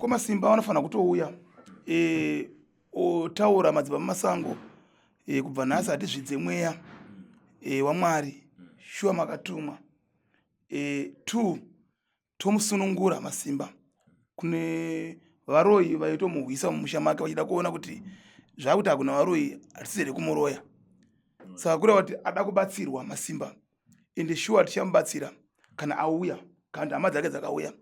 Mukoma Simba vanofanira kutouya otaura madzibaba Masango, kubva nhasi hatizvidze mweya waMwari, shuwa makatumwa. Two, tomusunungura Masimba kune varoyi vaitomuhwisa mumusha make vachida kuona kuti zvakuti hakuna varoyi, hatisizere kumuroya. Saka kureva kuti ada kubatsirwa Masimba, ende shuwa tichamubatsira kana auya, kana kuti hama dzake dzakauya.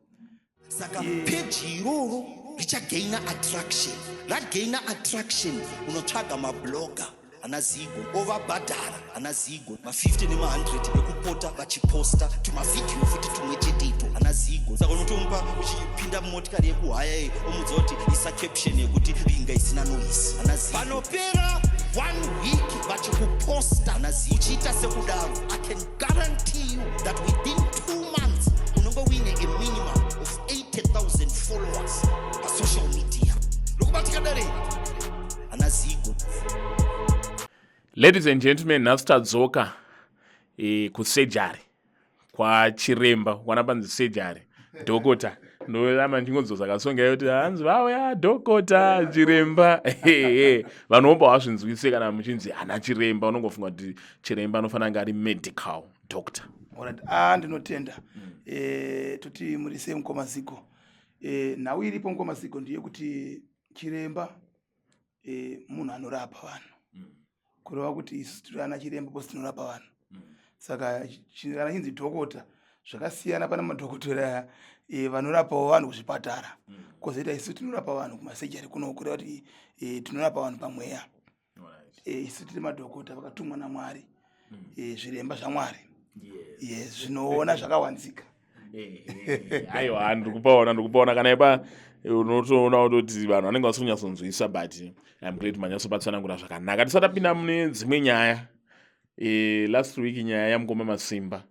Saka peji iroro richagaina attraction. Ragaina attraction, unotsvaga mablogger ana Zigo, ovabhadhara ana Zigo ma50 nema100 ekupota vachiposta tumavhidhiyo futi tumwe cheteto ana Zigo. Saka unotomupa uchipinda mumotikari yekuhaya iyi, omudza kuti isa caption yekuti "Binga isina noise", ana Zigo. Panopera one week vachikuposta ana Zigo, uchiita sekudaro, I can guarantee you that within 2 months unonge uine a minimum of 80,000 followers pasocial media. Ndokubatika dare ana Zigo. Ladies and gentlemen, nhasi tadzoka kusurgery kwachiremba kwana panzi surgery dhokota. Ndoramba ndingodzosa kasonga kuti hanzi vauya dhokota chiremba. Vanhu vobva vazvinzwise kana muchinzi hana chiremba, unongofunga kuti chiremba anofanira kunge ari medical doctor. Alright, a ndinotenda. Toti muri sei, mukoma Zigo? Nhau iripo, mukoma Zigo, ndeyekuti chiremba munhu anorapa vanhu. Kureva kuti isu tiri ana chiremba posi tinorapa vanhu. Saka kana chinzi dhokota zvakasiyana, pane madhokotera vanorapawo vanhu kuzvipatara, kwozoita isu tinorapa vanhu kumasurgery kuno. Kureva kuti tinorapa vanhu pamweya. Isu tiri madhokota vakatumwa naMwari, zviremba zvaMwari, yes, zvinoona zvakawanzika. Aiwa, ndiri kupaona, ndiri kupaona. Kana ipa unotoona kutoti vanhu vanenge vasiri kunyatsonzwisa, but I'm glad manyatsopatsanangura zvakanaka. Tisati tapinda mune dzimwe nyaya, last week nyaya yamukoma Masimba,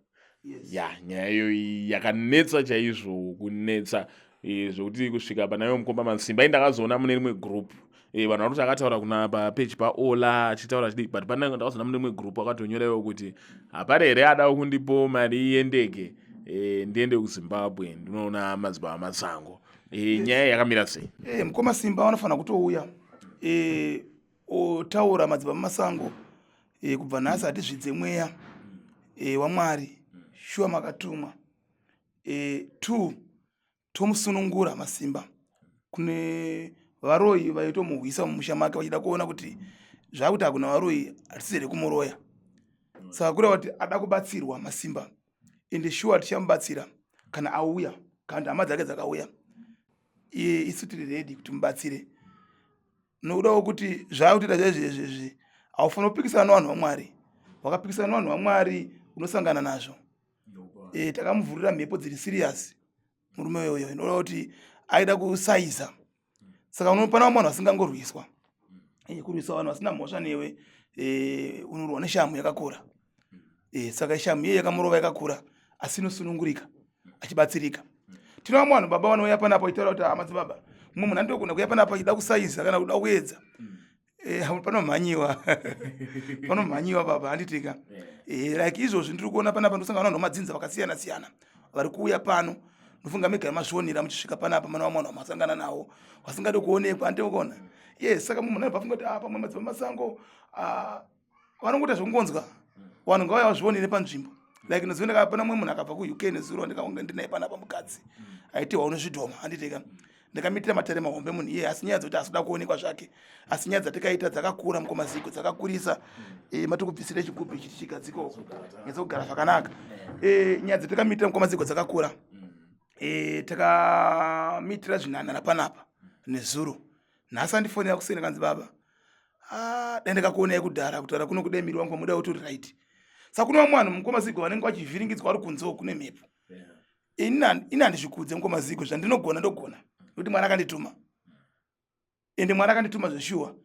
ya nyaya iyoyi yakanetsa chaizvo, kunetsa zvokuti kusvika panayo mukoma Masimba ai ndakazoona mune rimwe group, vanhu vari kuti akataura kuna papeji paola achitaura chidii, but pana ndakazoona mune rimwe group akatonyora kuti hapana here ada kundipo mari yendege, ndiende kuZimbabwe ndinoona madzibaba Masango. Nyaya yakamira sei? Mukoma Simba vanofanira kutouya otaura madzibaba Masango, kubva nhasi hatizvidze mweya waMwari, shuwa makatumwa. Two, tomusunungura Masimba kune varoyi vaitomuhwisa mumusha make vachida kuona kuti zvakuti hakuna varoyi, hatisizere kumuroya. Saka kureva kuti ada kubatsirwa Masimba, ende shuwa tichamubatsira kana auya, kana kuti hama dzake dzakauya. Iye isu tiri ready kuti mubatsire, nokudawo kuti zvaakutoita zvaizvezvezvi haufaniri kupikisana nevanhu vaMwari. Wakapikisana nevanhu vaMwari unosangana nazvo. Takamuvhurira mhepo dziri serious murume uyoyo, inoda kuti aida kusaiza. Saka unopana vamwe vanhu vasingangorwiswa. Kurwisa vanhu vasina mhosva newe, unorwa neshamu yakakura. Saka shamu iye yakamurova yakakura, asi inosunungurika achibatsirika. Tino vamwe vanhu, baba, vanouya panapa vachitaura kuti, "Madzibaba," mumwe munhu andogona kuuya panapa achida kusaiza kana kuda kuedza. Panomhanyiwa, panomhanyiwa, baba, handitika? Like izvozvi ndiri kuona panapa ndosangana vanhu vamadzinza vakasiyana siyana vari kuuya pano. Ndofunga megara mazvionera muchisvika panapa, mana vamwe vanhu vamasangana navo vasingadi kuonekwa, handikuona? Yes. Saka munhu anobva afunga kuti, "Ah, pamwe madzibaba Masango, ah, vanongoita zvekungonzwa." Vanhu ngavauya vazvionere panzvimbo. Like nezuro pana mumwe munhu akabva kuUK nezuro, ndikaunge ndinaye panapa, mukadzi aitihwa unozvidhoma, handitika? Ndakamitira matare mahombe munhu iye, asi nyaya dzekuti asida kuonekwa zvake, asi nyaya dzatikaita dzakakura, mukoma Zigo, dzakakurisa. Matikubvisire chigubhu ichi tichigadzikawo nyatsa kugara zvakanaka. Nyaya dzatikamitira, mukoma Zigo, dzakakura. Takamitira zvinhanhara panapa nezuro. Nhasi andifonera kuseni, kanzi, "Baba, ah, dai ndakakuonai kudhara, kutaura kuno kudai miri wangu pamuda utori right." Saka kune vamwe vanhu, mukoma Zigo, vanenge vachivhiringidzwa vari kunzewo kune mhepo. Ini handizvikudze, mukoma Zigo. Zvandinogona ndogona, nekuti Mwari akandituma, ende Mwari akandituma zveshuwa.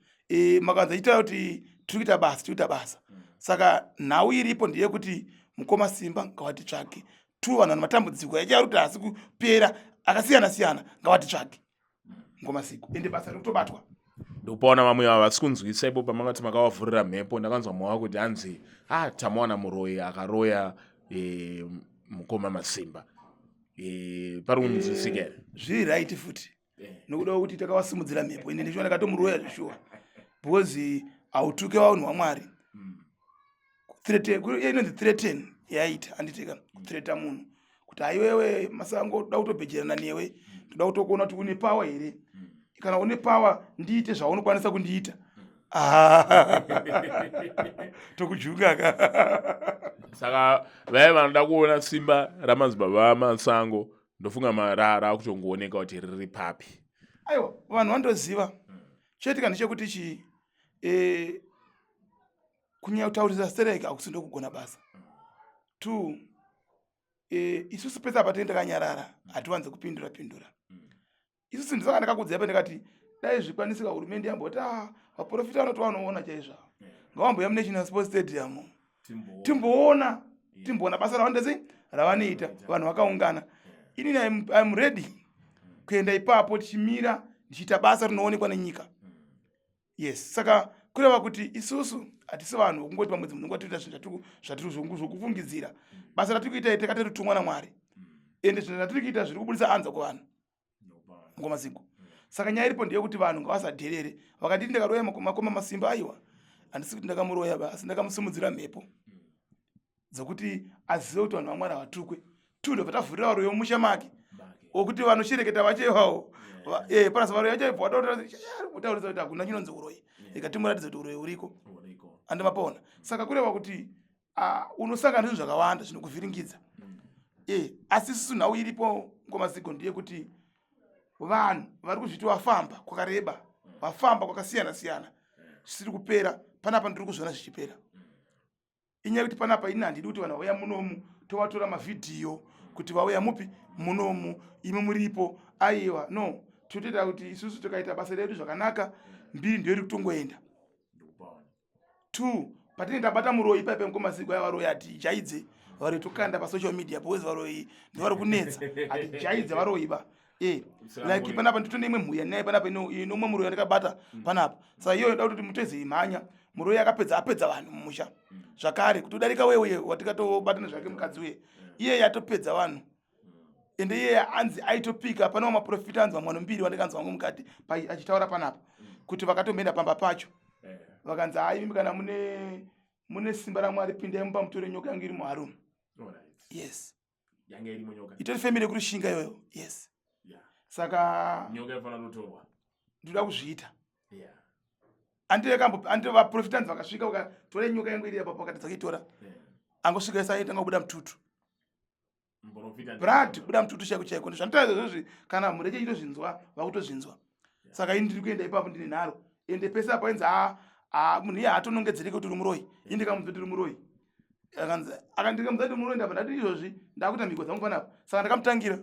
Makanza achitaura kuti tiri kuita basa, tiri kuita basa. Saka nhau iripo ndeyekuti mukoma Simba ngavatitsvake. Tu vanhu vane matambudziko achiari kuti haasi kupera akasiyana siyana, ngavatitsvake, mukoma Zigo, ende basa riri kutobatwa. Ndopaona vamwe ava vasi kunzwisa ipo pamakati makavavhurira mhepo. Ndakanzwa mwoyo kuti hanzi, "Ah, tamawana muroyi akaroya mukoma Masimba." Pari kunzwisika here? Zviri right futi. Nokuda kwekuti takavasimudzira mhepo, ende ndichiona ndakatomuroya zveshuwa, because hautuke vanhu vaMwari. Inonzi threaten yaita, handiteka kuthreata munhu kuti haiwewe Masango, toda kutobhejerana newe, toda kutokuona kuti une power here. Kana une power, ndiite zvaunokwanisa kundiita. Tokujunga ka. Saka vaya vanoda kuona simba ramadzibaba Masango, ndofunga rakutongooneka kuti riri papi. Aiwa, vanhu vandoziva. Chaitika ndechekuti chii, kunyanya kutaurisa stereki hakusi ndokugona basa. Two, isusu pese apa tinenge takanyarara, hatiwanze kupindura pindura isusu. Ndisaka ndakakudzai pa ndikati dai zvikwanisika, hurumende yamboti, a vaprofita vanoti vanoona chaizvo, ngavamboya muNational Sports Stadium, timboona basa ravanoita, sei ravanoita vanhu vakaungana. Inini I'm ready kuenda ipapo, tichimira ndichiita basa rinoonekwa nenyika. Yes, saka kureva kuti isusu hatisi vanhu vokungoti pamwedzi munhu ngatiita zvinhu zvatiri zvokufungidzira. Basa ratiri kuita takatotumwa naMwari, ende zvinhu zvatiri kuita zviri kubudisa anza kuvanhu, ngomaziko. Saka nyaya iripo ndeyekuti vanhu ngavasadherere. Vakanditi ndakaroya makoma masimba, aiwa, handisi kuti ndakamuroya ba, asi ndakamusimudzira mhepo dzokuti azive kuti vanhu vaMwari havatukwe. Two, ndobva tavhurira varoyi vemumusha make, wokuti vanoshereketa vacho ivavo, plus varoyi vacho ibva wataurisa kuti hakuna chinonzi uroyi, ikatimuratidza kuti uroyi uriko, andimapaona. Saka kureva kuti unosangana nezvinhu zvakawanda zvinokuvhiringidza. Asi isusu nhau iripo, ngomaziko, ndeyekuti vanhu vari kuzviti vafamba kwakareba, vafamba kwakasiyana siyana, zvisiri kupera. Panapa ndiri kuzviona zvichipera. Inyaya yekuti panapa ini handidi kuti vanhu vauya munomu tovatora mavhidhiyo kuti vauya mupi munomu, imi muripo. Aiwa, no, totoita kuti isusu tikaita basa redu zvakanaka, mbiri ndiyo iri kutongoenda. Two, patinenge tabata muroyi ipaipa, mukomaziko, aya varoyi hatijaidze varoyi, tokanda pasocial media, because varoyi ndovari kunetsa. Hatijaidze varoyi ba. Like panapa nditone imwe mhuya naye panapa, inomwe muroyi andakabata panapa. Saka iyoyo ndoda kuti muteze imhanya muroyi akapedza, apedza vanhu mumusha zvakare, kuti udarika weuye watikatobatana zvake mukadzi uye, iye yatopedza vanhu. Ende iye anzi aitopika pane vamaprofita, anzi vamwe mbiri wandikanzwa vangu mukati achitaura panapa kuti vakatomboenda pamba pacho, vakanzi, "Hai, imi kana mune simba raMwari, pindai mupa mutore nyoka yangu iri muharumu." Yes, itori family yekuRushinga iyoyo. Yes, saka ndoda kuzviita. Andi vaprofita anzi vakasvika vakatora nyoka yangu iri apa, pakati dzakaitora, angosvika isaitanga kubuda mututu, brad, kubuda mututu chaiko chaiko. Ndizvanditaura izvozvi, kana mhuri yacho ichitozvinzwa, vakutozvinzwa. Saka ini ndiri kuenda ipapo, ndine nharo. Ende pese apo ainzi munhu iye haatonongedzereki kuti uri muroyi. Ini ndikamuudza kuti uri muroyi, akanzi akandikamuudza kuti muroyi, ndabva ndati izvozvi ndakuita mhiko dzangu panapa. Saka ndakamutangira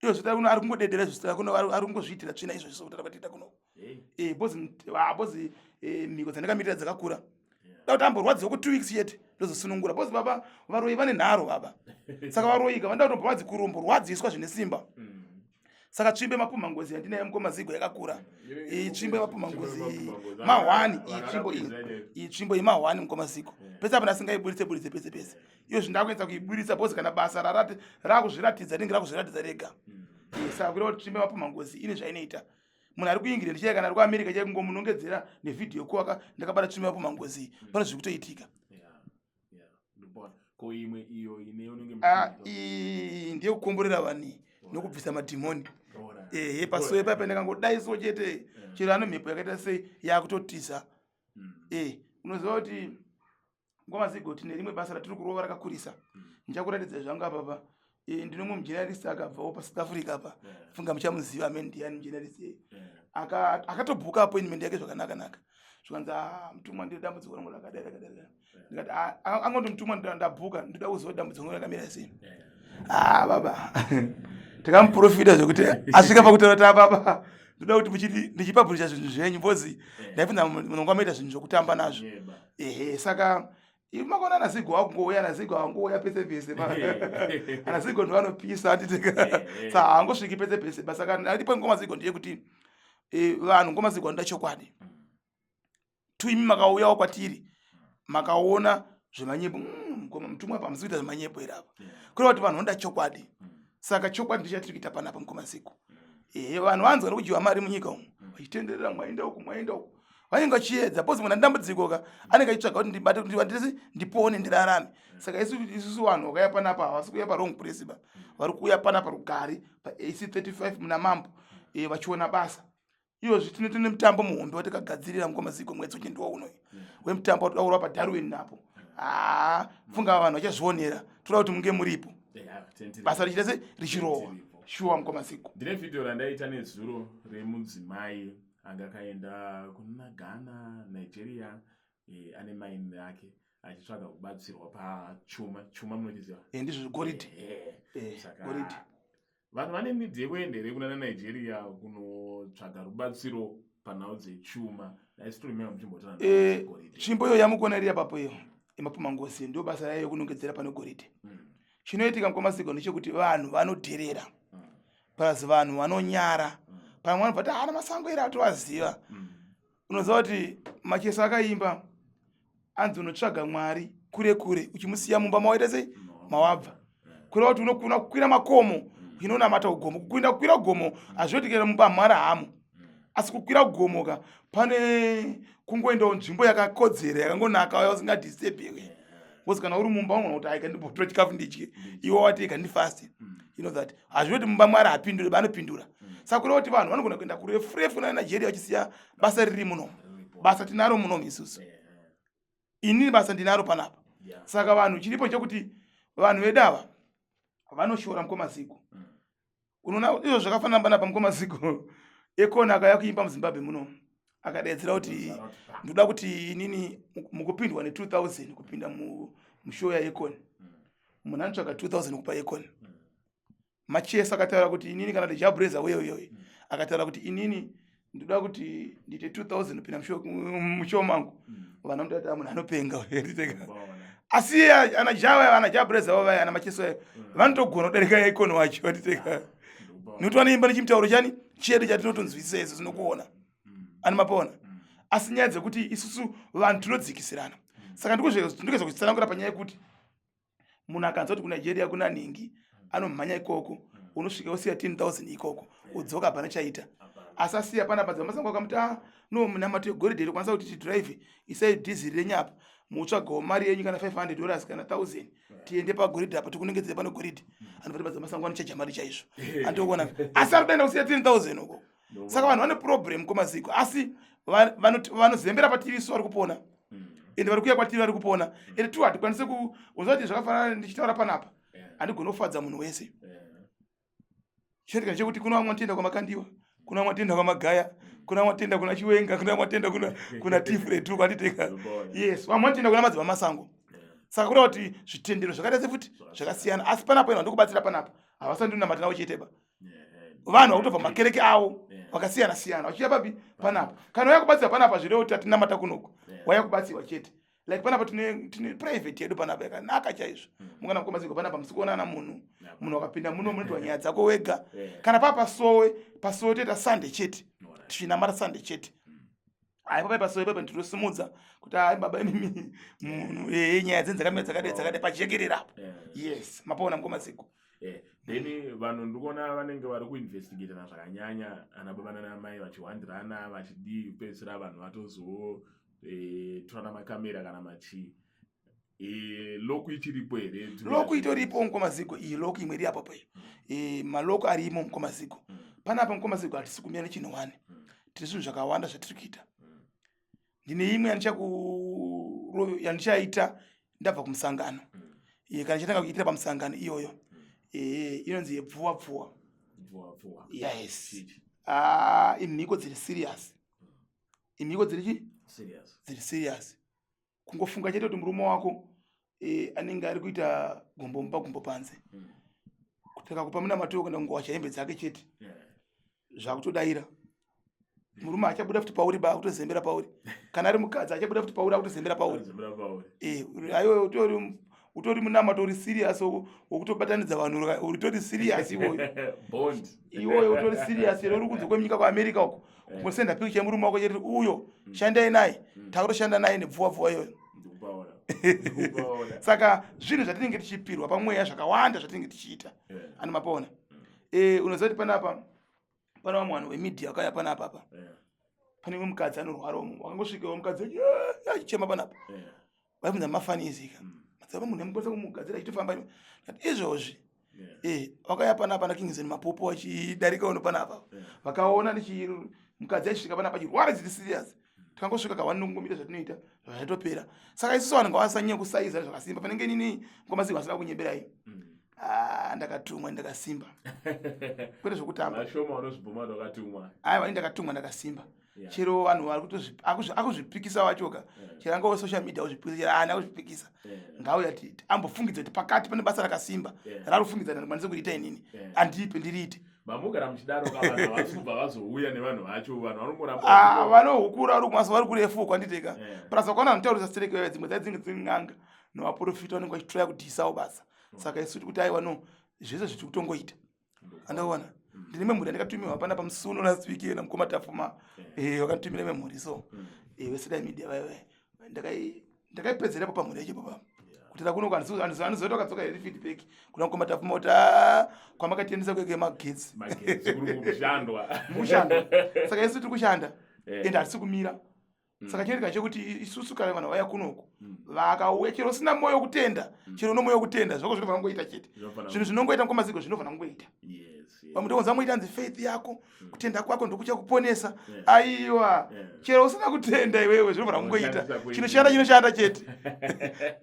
izvozvi, tari kuno ari kungodedera izvozvi, kuno ari kungozviitira tsvina izvozvi, sokutaura kwatiita kuno. Because mhiko dzandakamirira dzakakura, da kuti amborwadziwa ku 2 weeks chete, ndozosunungura, because baba, varoyi vane nharo baba. Saka varoyika vanoda kutomborwadzi kuromborwadziswa zvine simba. Saka tsvimbo yemapumhangozi yandinayo, mukomazigo, yakakura. Iyi tsvimbo yemapumhangozi mahwani, iyi tsvimbo iyi, iyi tsvimbo yemahwani, mukomazigo. Pese apa ndasingaiburitse buritse pese pese, iyo zvindakuedza kuiburitsa, because kana basa rarati rakuzviratidza, rinenge rakuzviratidza rega. Saka kureva kuti tsvimbo yemapumhangozi ine zvainoita. Munhu ari kuEngland chaiye, kana ari kuAmerica chaiye, kungomunongedzera nevhidhiyo kuwaka ndakabata tsvimbo yemapumhangozi, pane zviri kutoitika. Ko imwe iyo ine unenge Ah, iyi ndeyekukomborera vanhu nokubvisa madhimoni. Ehe, pasowe paipa ndakangodai so chete, chero ano mhepo yakaita sei yakutotiza. Unoziva kuti ngoma zigo, tine rimwe basa ratiri kurova rakakurisa, ndichakuratidza zvangu apapa. Ndine mumwe mujournalist akabvawo paSouth Africa apa, funga muchamuziva, amene ndiani mujournalist iyeye. Akatobhuka appointment yake zvakanaka naka, zvikanzi, "Ah, mutumwa, ndine dambudziko rangu rakadai rakadai rakadai." Ndikati, "Ah," angoti, "Mutumwa, ndabhuka, ndoda kuziva dambudziko rangu rakamira sei." Ah baba, takamuprofita zvekuti asvika pakutaura kuti, "Ah, baba, ndoda kuti muchiti ndichipublisha zvinhu zvenyu, because ndaipinza munonga maita zvinhu zvokutamba nazvo." Ehe, saka makona anazigo akungouya, anazigo angouya pese pese, anazigo ndo anopisa, anditeka, saka haangosviki pese pese. Saka aripo ngoma zigo ndeyekuti vanhu, ngoma zigo, vanoda chokwadi. Tuimi makauyawo kwatiri, makaona zvemanyepo, mutumwa pamusi kuita zvemanyepo here apa? Kureva kuti vanhu vanoda chokwadi. Saka chokwadi ndichatiri kuita panapa, mukoma Zigo. Ehe, vanhu vanzwa nekudyiwa mari munyika umu, vachitenderera, mwaenda uku, mwaenda uku, vanenge vachiedza pozi munhu ane dambudziko ka, anenge achitsvaga kuti ndibate, kuti ndisi ndipone, ndirarame. Saka isusu vanhu vakauya panapa havasi kuuya parong place ba, vari kuuya panapa rugare paAC 35 muna Mambo, vachiona basa. Iyozvi tine mutambo muhombe watakagadzirira, mukoma Zigo, mwedzi uchindiwa unoyu wemutambo watoda kurwa paDarwin napo. Haa, funga vanhu vachazvionera. Toda kuti munge muripo, basa richiita se richirohwa shuwa, mukoma Zigo. Ndine vhidhiyo randaita nezuro remudzimai anga akaenda kuna Ghana, Nigeria, ane maini yake, achitsvaga kubatsirwa pachuma. Chuma munochiziva? Ndizvo, goridhe. Saka Goridhe. Vanhu vane need yekuenda here kunana Nigeria kunotsvaga rubatsiro panhau dzechuma? Aisitorememba muchimbotaura goridhe. Tsvimbo iyo yamukuona iri apapo iyo yemapumangosi, ndo basa rayo yekunongedzera pane goridhe. Chinoitika, mukoma Zigo, ndechekuti vanhu vanodherera, plus vanhu vanonyara. Pamwe vanobva ti haana masango ere, atovaziva. Unoziva kuti Macheso akaimba anzi, "Unotsvaga Mwari kure kure, uchimusiya mumba mawaita sei, mawabva." Kureva kuti unokuna kukwira makomo uchinonamata kugomo. Kukwinda kukwira gomo hazvinotikera mumba Mwari hamo, asi kukwira gomo ka pane kungoendawo nzvimbo yakakodzera, yakangonaka, usingadisturbiwe, because kana uri mumba unogona kuti, "Aika, ndimbotora chikafu ndidye," iwe wati, "Ika ndifaste." You know that hazvinoti mumba Mwari hapindure, vanopindura. Saka kureva kuti vanhu vanogona kuenda kurefu refu naNigeria vachisiya basa riri munomu. Basa tinaro munomu isusu. Inini basa ndinaro panapa. Saka vanhu, chiripo chekuti vanhu vedu ava vanoshora, mukoma Zigo. Unoona izvo zvakafanana panapa, mukoma Zigo, Akon akauya kuimba muZimbabwe munomu, akadaidzira kuti, "Ndoda kuti inini mukupindwa ne2000 kupinda mushow yaAkon." Munhu anotsvaga 2000 kupa Akon. Macheso akataura kuti inini, kana kuti Jah Prayzah uye uyoyo akataura kuti, "Inini ndoda kuti ndiite 2000 kupinda mushow mangu." Vanhu vanoti munhu anopenga. Asi iye ana Jah, ana Jah Prayzah vavaya, ana Macheso ayo, vanotogona kudarika Akon wacho, vatiteka, nekuti vanoimba nechimutauro chani chedu chatinotonzwisisa isu, tinokuona ani mapona. Asi nyaya dzekuti isusu vanhu tinodzikisirana, saka ndikuedza kuzvitsanangura panyaya yekuti munhu akanzwa kuti kuNigeria kuna nhingi, anomhanya ikoko, unosvika usiya 10,000 ikoko, udzoka hapana chaita. Asi asiya panapa dzamasango akamuti, "Ah, no, munamato yegoridhe tokwanisa kuti tidhiraivhe, isai dhiziri renyu apa, mutsvagawo mari yenyu, kana $500 kana 1000, tiende pagoridhe apa, tikunongedzere pane goridhe." Anobva madzamasango anochaja mari chaizvo, andikuona, asi ari kudaenda kusiya 10,000 uko. Saka vanhu vane problem komaziko, asi vanozembera patiri isu vari kupona, ende vari kuuya kwatiri vari kupona. Ende tu hatikwanisi ku unoziva kuti zvakafanana ndichitaura panapa, handigoni kufadza munhu wese. Chinoitika ndechekuti kuna vamwe vanotoenda kwaMakandiwa, kuna vamwe vanotoenda kwaMagaya, kuna vamwe vanotoenda kuna Chiwenga, kuna vamwe vanotoenda kuna Tifretu kwatiteka. Yes, vamwe vanotoenda kuna Madzibaba Masango. Saka kureva kuti zvitendero zvakaita sefuti zvakasiyana, asi panapa ino ndikubatsira panapa havasandinamata navo chete ba, vanhu vakutobva makereke avo vakasiyana siyana vachiuya papi panapa. Kana waya kubatsirwa panapa, zvireva kuti atinamata kunoku, waya kubatsirwa chete. Like panapa tine private yedu panapa yakanaka chaizvo. Mungana mukomaziko panapa musikuonana munhu. Munhu akapinda muno, munoitwa nyaya dzako wega. Kana paa pasowe, pasowe toita Sunday chete, tichinamata Sunday chete. Hai, papai pasowe papa ndinosimudza kuti, "Hai baba, imimi munhu, nyaya dzenyu dzakamira dzakadai dzakadai," pajekerera apo. Yes, mapaona, mukomaziko. Then vanhu ndikuona vanenge vari kuinvestigatana zvakanyanya, ana baba nana mai vachihwandirana, vachidii, kupedzisira vanhu vatozotorana makamera kana machii. Lock ichiripo here? Lock itoripo, mukomaziko. Iyi lock imwe iri apapo iyi. Malock arimo, mukomaziko. Panapa, mukomaziko, hatisi kumira nechinhu one. Tine zvinhu zvakawanda zvatiri kuita. Ndine imwe yandichaita ndabva kumusangano. Kana chatanga kuitira pamusangano iyoyo, inonzi yepfuwa pfuwa. Pfuwa pfuwa? Yes. Chichi? Ah, imhiko dziri serious, imhiko dziri chi Serious. Dziri serious. Kungofunga chete kuti murume wako anenge ari kuita gumbo mumba, gumbo panze, kuti akakupa munamato wekuenda kungowacha hembe dzake chete, zvakutodaira murume achabuda futi pauri ba, akutozembera pauri. Kana ari mukadzi, achabuda futi pauri, akutozembera pauri. Anozembera pauri. Aiwa, utori munamato uri serious wokutobatanidza vanhu, uritori serious iwoyo. Bond. Iwoyo utori serious ere, uri kunze kwenyika kuAmerica uko, kungosenda picture yemurume wako chete, uyo shandai naye, takutoshanda naye nepfuwa pfuwa iyoyo. Ndikupaona, ndikupaona. Saka zvinhu zvatinenge tichipirwa pamweya zvakawanda zvatinenge tichiita. Ani mapaona? Unoziva kuti panapa Pane vamwe vanhu vemedia vakauya panapa apa. Pane umwe mukadzi anorwara umu, wakangosvikawo mukadzi achichema panapa. Vaibvunza mafanisi ka. Madzibaba munhu amukwanisa kumugadzira achitofamba. Ndati izvozvi. Vakauya panapa naKingson Mapopo vachidarika uno panapa. Vakaona ndichi mukadzi achisvika panapa achirwara zviri serious. Takangosvika kawani nokungomira zvatinoita zvatopera. Saka isusu vanhu ngavasanyanya kusaiza zvakasimba. Panenge nini ngomaziko asina kunyeberai. Ah, ndakatumwa ndakasimba. Kwete zvokutamba. Vashoma vanozvibvuma kuti vakatumwa. Aiwa, ini ndakatumwa ndakasimba. Chero vanhu vari akuzvipikisa vachoka. Chero angove social media kuzvipikisa, chero haana kuzvipikisa. Ngauya ambofungidza kuti pakati pane basa rakasimba. Rarufungidza ndikwanise kuriita inini. Andipe ndiriite. Mamugara muchidaro ka vanhu havasi kubva vazouya nevanhu vacho, vanhu vanongoramba. Ah, vanohukura vari kumaso vari kurefu kwanditeka. Plus vakaona vanotaurisa stereki vaya dzimwe dzai dzinenge dziri n'anga nevaprofita vanenge vachitroya kudhisawo basa. Saka isu tiri kuti aiwa no, zvese zvitiri kutongoita. Andaona. Ndine memhuri yandakatumirwa pana pamusuno last week namukoma Tafuma. Vakatumira memhuri so. Vesedai media vaya vaya. Ndakaipedzera pamhuri yacho papa. Kuti rakuno handizoita wakadzoka here feedback kuna mukoma Tafuma kuti kwamakatiendesa kweke magetsi. Magetsi kuri kushandwa. Mukushanda. Saka isu tiri kushanda. Ende hatisi kumira. Saka chinoitika chekuti isusu kana vanhu vauya kunoku vakauya chero usina mwoyo wekutenda, chero uno mwoyo wekutenda, zvako zvinofanira kungoita chete. Zvinhu zvinongoita mukomaziko zvinofanira kungoita. Vamwe ndonzi vamoita nzi faith yako, kutenda kwako ndokuchakuponesa. Aiwa, chero usina kutenda iwewe zvinofanira kungoita. Chinoshanda chinoshanda chete.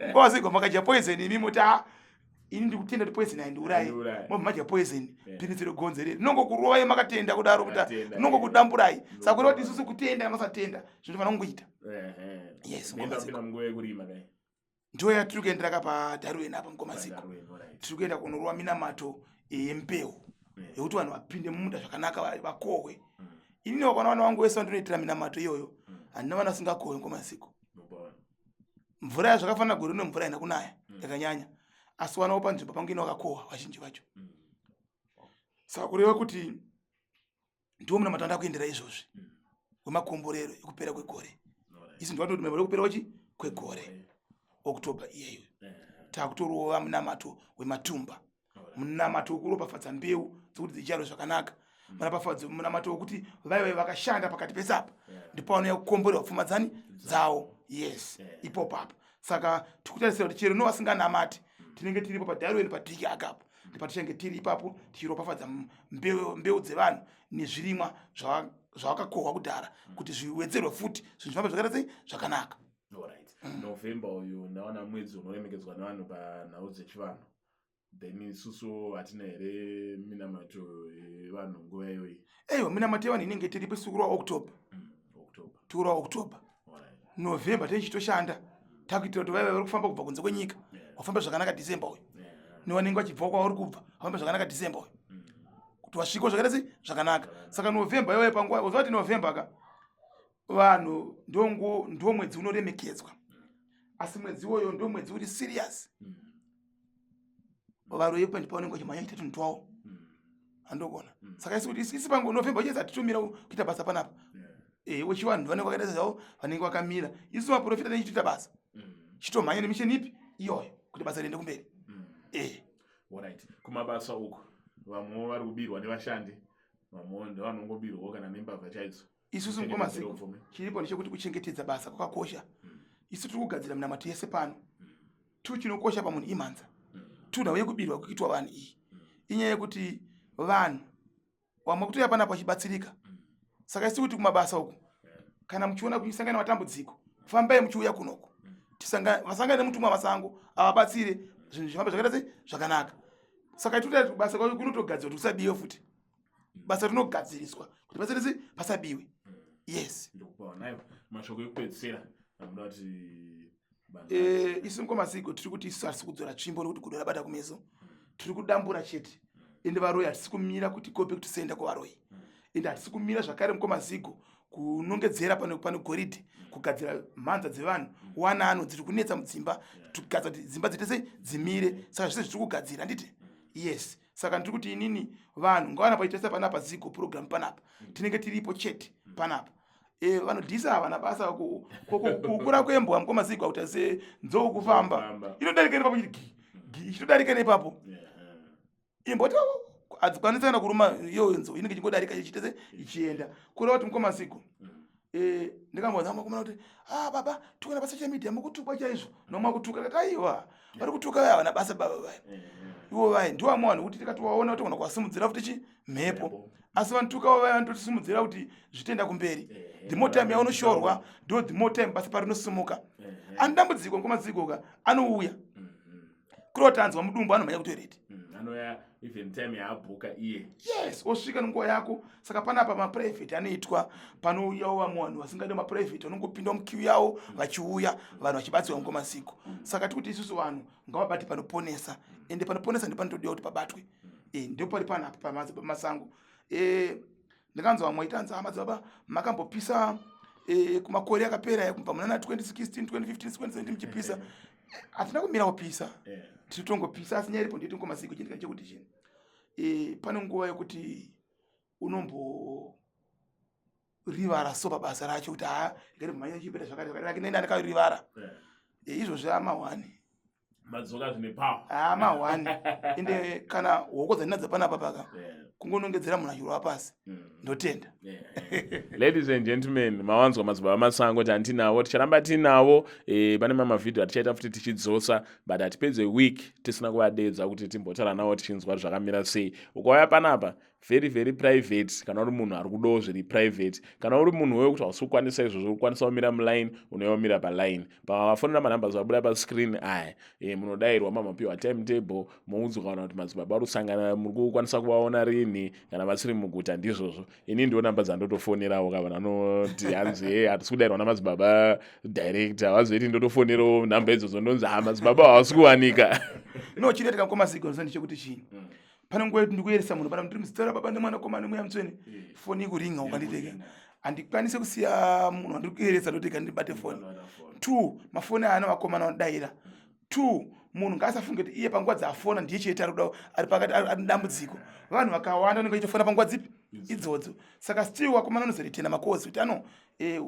Mukomaziko makadya poison imi moti ini ndikutenda kuti poison haindiurayi. Mobva madya poison, piritsi regonzo reri rinongokurovai makatenda kudaro kuti rinongokudamburai. Saka kureva kuti isusu kutenda kana usatenda zvinofanira kungoita. Yes, Nenda munguva yekurima kai. Ndiyo yatiri kuendera ka paDarwin apa mukomaziko. Tiri kuenda kunorova minamato yembeu yekuti vanhu vapinde mumunda zvakanaka vakohwe. Inini wakaona vana vangu vese vandinoitira minamato iyoyo, handina vana vasingakohwe mukomaziko. Mvura yazvakafanana gore rino mvura haina kunaya yakanyanya, asi vanawo panzvimbo pangu ino vakakohwa vazhinji vacho. Saka kureva kuti ndiwo munamato wanda kuendera izvozvi wemakomborero ekupera kwegore. Isi ndivatoti munamato wekupera wechi kwegore October iyeyo takutorova munamato wematumba, munamato wekuropafadza mbeu dzekuti dzidyarwe zvakanaka, munamato wekuti vaive vakashanda pakati pesapa ndipo vanouya kukomborerwa pfuma dzani dzavo. Yes, ipopo apa. Saka tikutarisira kuti chero novasinganamati tinenge tiripo paDarwin padhiki akapo ndipatichange tiri ipapo tichiropafadza mbeu dzevanhu nezvirimwa zvavakakohwa kudhara kuti zviwedzerwe futi zvinhu zvifambe zvakaita sei zvakanaka. November uyu ndaona mwedzi unoremekedzwa nevanhu panhau dzechivanhu, then isusu hatina here minamato yevanhu nguva iyoyi? Aiwa, minamato yevanhu inenge tiripo isu kurwa October. October. Tikurwa October. November tichitoshanda takuitira kuti vaiva vari kufamba kubva kunze kwenyika wafamba zvakanaka December uyu, nevanenge vachibva kwavari kubva vafamba zvakanaka December uyu, kuti wasvikawo zvakaita sei zvakanaka. Saka November iyoyo panguva uziva kuti November ka vanhu ndo mwedzi unoremekedzwa, asi mwedzi iwoyo ndo mwedzi uri serious. Varoyi ndipo pavanenge vachimhanya kuita tunhu twawo handogona. Saka isi kuti isi pangu November uchese hatitomira kuita basa panapa. Wechivanhu vanenge vakaita sezvavo vanenge vakamira, isu maprofita tinenge basa chitomhanya nemisheni ipi iyoyo kuti basa riende kumberi. Alright, kumabasa uku vamwewo vari kubirwa nevashandi, vamwewo ndevanongobirwawo kana nembavha chaidzo. Isusu mukomaziko chiripo ndechekuti kuchengetedza basa kwakakosha. Isu tiri kugadzira minamato yese pano. Tu chinokosha pamunhu imhanza. Tu nhau yekubirwa kuitwa vanhu iyi inyaya yekuti vanhu vamwe kutoya panapa vachibatsirika. Saka isi kuti kumabasa uku kana muchiona kuchisangana matambudziko, fambai muchiuya kunoku vasangane nemutumwa masango avabatsire zvinhu zvifambe zvakaita sei zvakanaka. Saka itoita basa kwacho kunotogadzirwa kuti kusabiwe futi, basa rinogadziriswa kuti basa rese pasabiwe. Yes. Ndikupaonayo mashoko ekupedzisira amuda kuti Isu mukomasiko tiri kuti isu hatisi kudzora tsvimbo nekuti gudo rabata kumeso, tiri kudambura chete. Ende varoyi hatisi kumira kuti go back to sender kuvaroyi, ende hatisi kumira zvakare mukomazigo kunongedzera pane goridhe, kugadzira mhanza dzevanhu wanano dziri kunetsa mudzimba, kugadzira kuti dzimba dziite sei dzimire. Saka zvese zvitiri kugadzira handiti? Yes. Saka ndiri kuti inini vanhu ngavana paitesa panapa Zigo program panapa tinenge tiripo chete panapa. Vanodhisa havana basa kukura kwembwa mukomazigo akuita senzou kufamba, inodarika nepapo chiti gi gi ichitodarika nepapo imbwa. Hadzikwanisi kana kuruma iyo nzou, inenge ichingodarika ichiita se ichienda. Kureva kuti mukoma Zigo, ndikambonza makomana kuti, "Ah baba, tikuenda pasocial media, mukutukwa chaizvo." Nomwe kutuka, kati, "Aiwa, vari kutuka vaya havana basa baba vaya." Ivo vaya ndiwo vamwe vanhu kuti tikatovaona togona kuvasimudzira futi chi mhepo, asi vanotukawo vaya vanototisimudzira kuti zvitenda kumberi. The more time yaunoshorwa, ndo the more time basa parinosimuka. Ani dambudziko, mukoma Zigo ka, anouya kureva kuti anzwa mudumbu, anomhanya kutoilet. Anouya even time yaabhuka iye. Yes, osvika nenguva yako. Saka panapa maprivate anoitwa, panouyawo vamwe vanhu vasingadi maprivate, vanongopinda muqueue yavo, vachiuya vanhu vachibatsirwa, mukoma Zigo. Saka tikuti isusu vanhu ngavabate panoponesa, ende panoponesa ndipo panotodiwa kuti pabatwe. Ndipo pari panapa pamasango. Ndakanzwa vamwe vaitanzi, "Ah, madzibaba, makambopisa kumakore akapera, kubva muna 2016, 2015, 2017 muchipisa." Hatina kumira kupisa, tiri tongopisa, asi nyaya iripo ndeyekuti, mukoma Zigo, chindika chekuti chini, pane nguva yekuti unomborivara so pabasa racho kuti, "Ha, ngati chipeta zvakati zvakati." Nenda ndakarivara. Izvozvi ama1. Madzoka zvine power. Ama1, ende kana hoko dzandinadzo panapa paka kungonongedzera munhu achirova pasi. Ndotenda. Ladies and gentlemen, mawanzwa madzibaba Masango kuti handinavo, ticharamba tinavo. Pane mamwe mavhidhio atichaita futi tichidzosa, but hatipedze week tisina kuvadedza kuti timbotaura navo, tichinzwa kuti zvakamira sei. Ukauya panapa, very very private. Kana uri munhu ari kudawo zviri private, kana uri munhu wekuti hausi kukwanisa izvozvo, kukwanisa kumira muline, unouya umira paline. Pavafonera, manhamba abuda pascreen aya, munodayirwa, mamapiwa timetable, moudzwa kana kuti madzibaba ari kusangana, muri kukwanisa kuvaona rini kana vasiri muguta. Ndizvozvo, ini ndiwo namba dzandotofonerawo. Ka vanhu vanoti hanzi, "E, hatisi kudayirwa namadzibaba direct." Havazoiti, ndotofonerawo nhamba idzodzo, ndonzi, "Ha, madzibaba havasi kuwanika." No, chinoitika, mukoma Zigo, ndechekuti chii, pane nguva yekuti ndikuyeresa munhu pana, ndiri muzita rababa nemwanakomana nemweya mutsvene, foni ikuringa, ukanditeka, handikwanisi kusiya munhu wandiri kuyeresa, ndotega ndibate foni. Two, mafoni aya vakomana vanodayira. Two, munhu ngaasafunge kuti iye panguva dzaafona ndiye chete ari kuda, ari pakati, ari dambudziko. Vanhu vakawanda vanenge vachitofona panguva dzipi idzodzo. Saka still vakomana vanozoretena macalls kuti ano,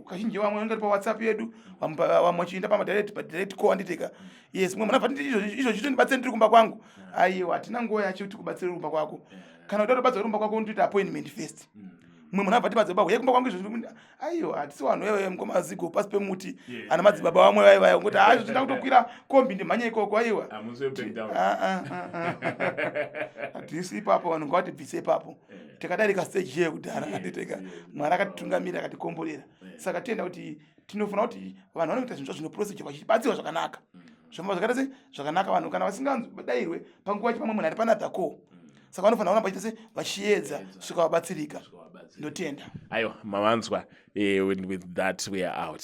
kazhinji vamwe vanenge vari pawhatsapp yedu, vamwe vachienda pamadirect, padirect call, anditeka. Yes, mumwe munhu abva nditi, "Izvo zvitondibatsire, ndiri kumba kwangu." Aiwa, hatina nguva yacho kuti kubatsire kumba kwako. Kana uda kutobatsira kumba kwako, unotoita appointment first. Mumwe munhu abva tibatsira, "Baba, kumba kwangu izvo." Aiwa, hatisi vanhu wewe, mukoma Zigo, pasi pemuti ana madzibaba vamwe vai vaya ngoti, "Ha, izvo tinoda kutokwira kombi ndimhanye ikoko." Aiwa, ah, ah, ah, hatisi ipapo. Vanhu ngavatibvise ipapo, takadarika stage iyoyo kudhara, anditeka. Mwari akatitungamira, akatikomborera. Saka toenda kuti tinofanira kuti vanhu vanoita zvinhu zvino procedure, vachibatsirwa zvakanaka, zvofamba zvakaita sei zvakanaka. Vanhu kana vasingadayirwe panguva yacho, pamwe munhu ari panother call, saka vanofanira kuramba vachiita se vachiedza kusvika vabatsirika. Ndotenda. Aiwa, mavanzwa. With that we are out.